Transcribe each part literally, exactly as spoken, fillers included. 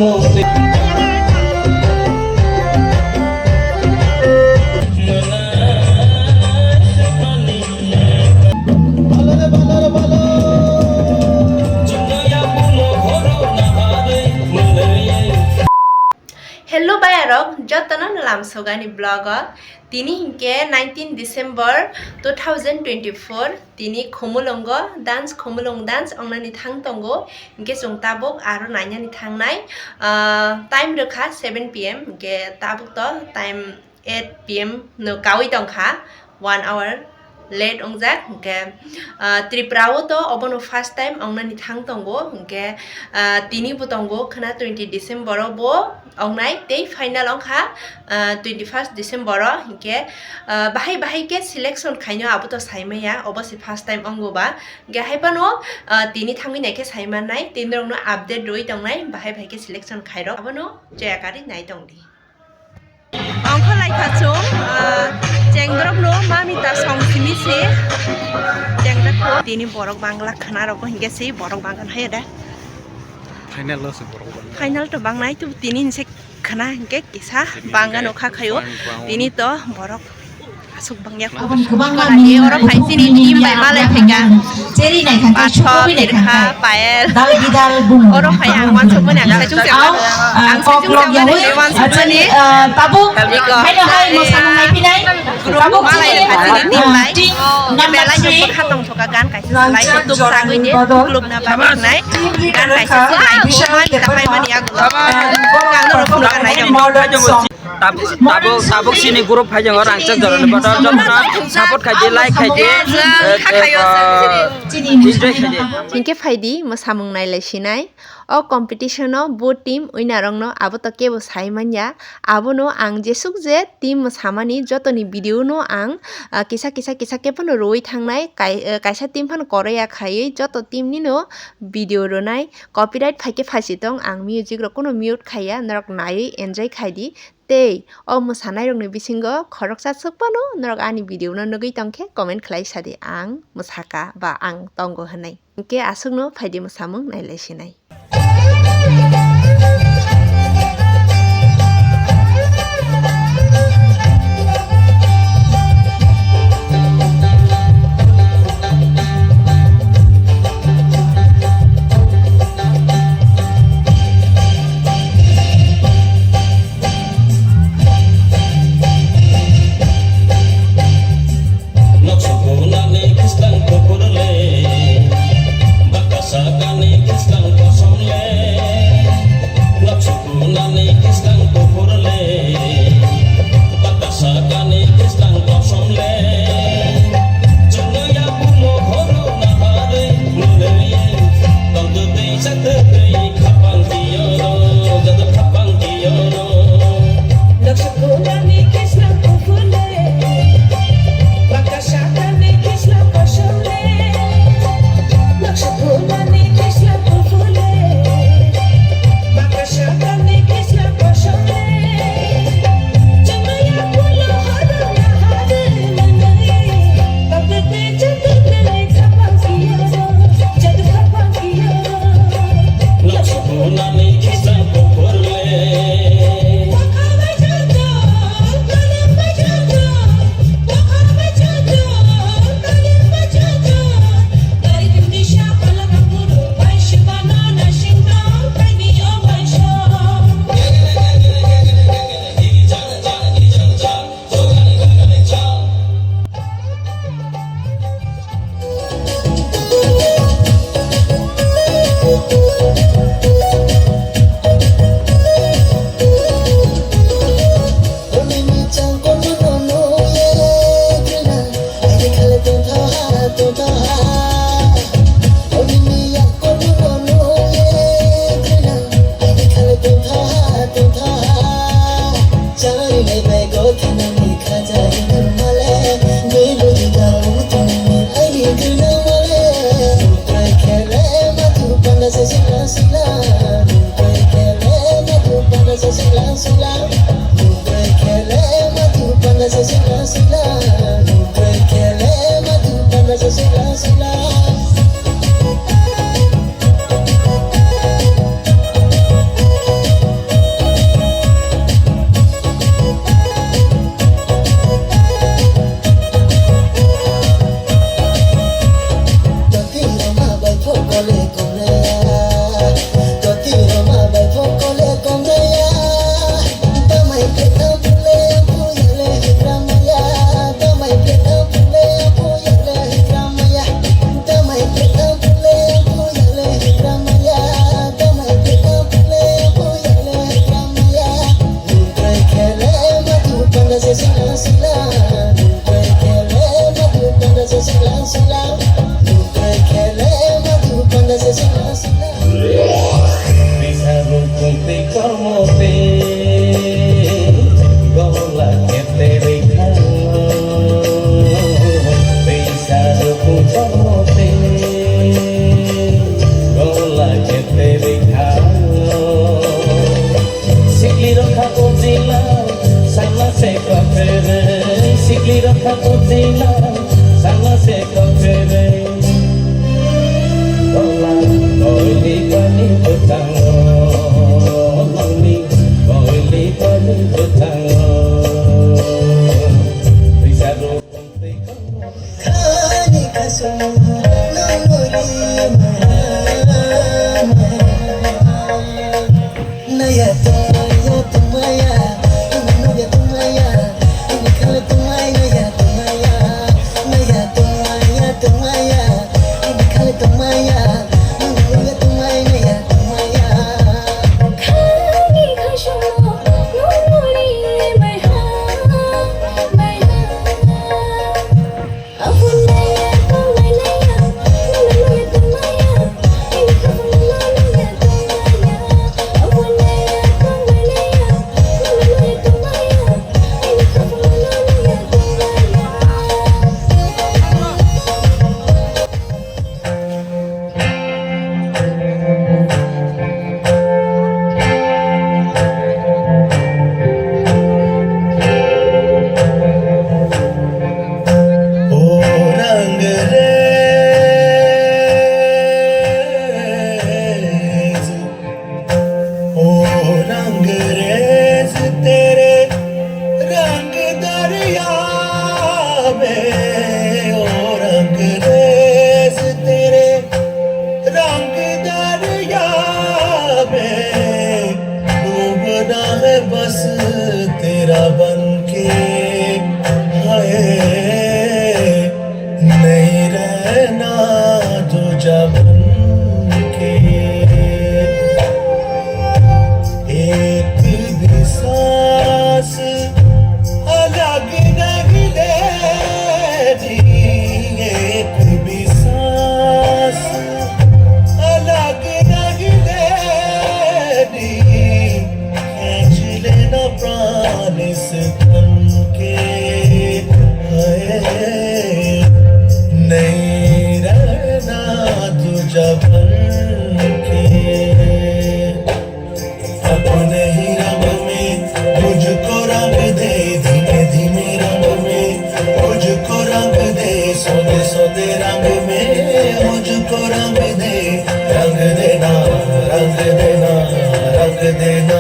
Hello bayarok, jotono lamsogani vlog o. Tini hinkhe nineteen December two thousand twenty-four. Tini Khumulwngo dance, Khumulwng dance ongnani thang tongo. Hinkhe chwng tabuk aro nainani thangnai. Ah, time rwkha seven P M, hinkhe tabuk to time eight P M no kaui tongkha, one hour late ongjak. Hinkhe, ah, Tripura o to obono first time ongnani thang tongo. Hinkhe, ah, tini bo tongo khna twenty December o bo ongnai tei final ongkha, ah, twenty first December o. Hinkhe, ah, bahai bahai khe selection khaino abo to saimaya, obo se first time ongo ba. Hinkhe hai phano, ah, tini thangwi naikhe saimannai, tei norokno update rwui tongnai, bahai bahai khe selection khairok abono cheya karwi nai tongdi. Ongkha lai kha chwng, ah, chengdrop no mami ta song simi se chengdrop ko. Tini borok bangla khna rok hinkhe se borok bangkha hayo da. Final lo se borok bangkha. Final to bangnai to tini hinse khna hinkhe kisa bangano kha khayo. Tini to borok aswk bangya. Aboni kwbangma mini oro phai chini team bai malai phaikha. Cheri nai kha, Pathor, chukui nai kha. Birkha, Payel. Dal bidal bung. Oro phai ang wansuk mani ang saichung se. Au, ah, ang saichung se mani wansuk mani. Tabuk, iko, haino hai mosamung nai pinai. Tabuk malai chini, pha chini team bai. Team number three. Belai no bwkha tong thoka gan kaisa salai no tuk sagwi de, club na bagwi nai. Gan kaisa salai ko mani ta pai mani agulo. Gan no rok no kan nai jong. Tab-, tabuk, tabuk sini group hai jong rangchak jorani bodol jokno support khaidi, like khaidi, eh, eh, enjoy khaidi. Hinkhe phaidi, mwsamung nailai sinai. O competition o bo team winner rokno abo to kebo sai manya. Abono ang jesuk je team mwsamani jotoni video no ang, ah, kisa, kisa, kisa khe phano rwui thangnai. Kai-, eh, kaisa team phano koroi ya khaiwi joto team nino video rwnai. Copyright phaikhe phaisitong, ang music rok kuno mute khaiya, norok naiwi enjoy khaidi. Tei o mwsanairokni bisingo khoroksa swk phano norok ani video no nugwi tongkhe comment khlai sadi, ang mwsaka ba ang tongo hwnwi. Hinkhe aswkno phaidi mwsamung nailai sinai. ओ रंगरेज तेरे रंग दरिया में, ओ रंगरेज तेरे रंग दरिया में डूबना है बस तेरा बन के। हाय, नहीं रहना दूजा बन के। एक भी सांस अलग नहीं लेनी, एक भी सांस अलग नहीं लेनी। खींच लेना प्राण इस तन के, हाय, नहीं रहना दूजा बन के। अपने ही रंग में मुझको रंग दे, धीमे धीमे रंग में मुझको रंग दे, सोते सोते रंग में मुझको रंग दे, रंग देना, रंग देना, रंग देना।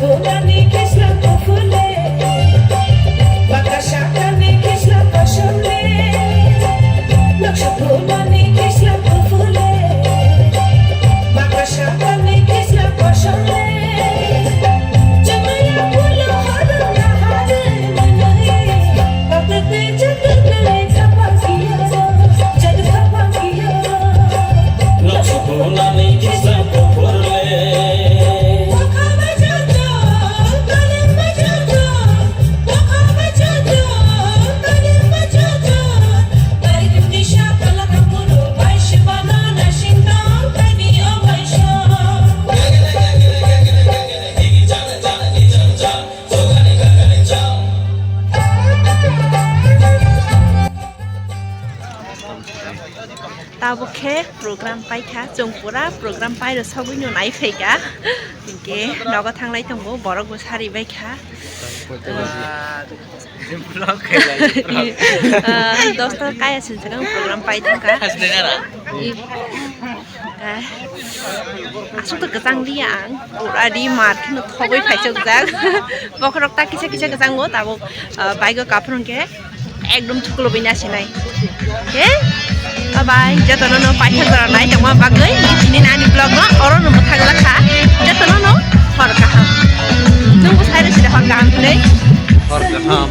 Bunani kisla kufule, bakasha kani kisla kosole, noksa bunani kisla kufule, bakasha kani kisla kosole, jamaya pulo haru na haru manai, bakate jatu nai kapakiya, jatu kapakiya. Tabuk khe program paikha, chwng pura program pairw sogwino nai phaikha. Hinkhe nogo thanglai tongo, borok bo sari baikha. Ah, dosta kaya sinchakang program pai thangkha. Aswk to kwchang liya ang, pura ri mar kheno thobwi phaisokjak. Bokhorok ta kisa kisa kwchango, tabuk, ah, bike o kaphuru hinkhe ekdom chuklubwi nasinai. He? Bye bye. Jotono no paithak jora nai tongma bagwi nini ani vlog no oro no mwthang lakha. Jotono no hor kaham. Nwng bo sai rw sida hor kaham hinwi. Hor kaham.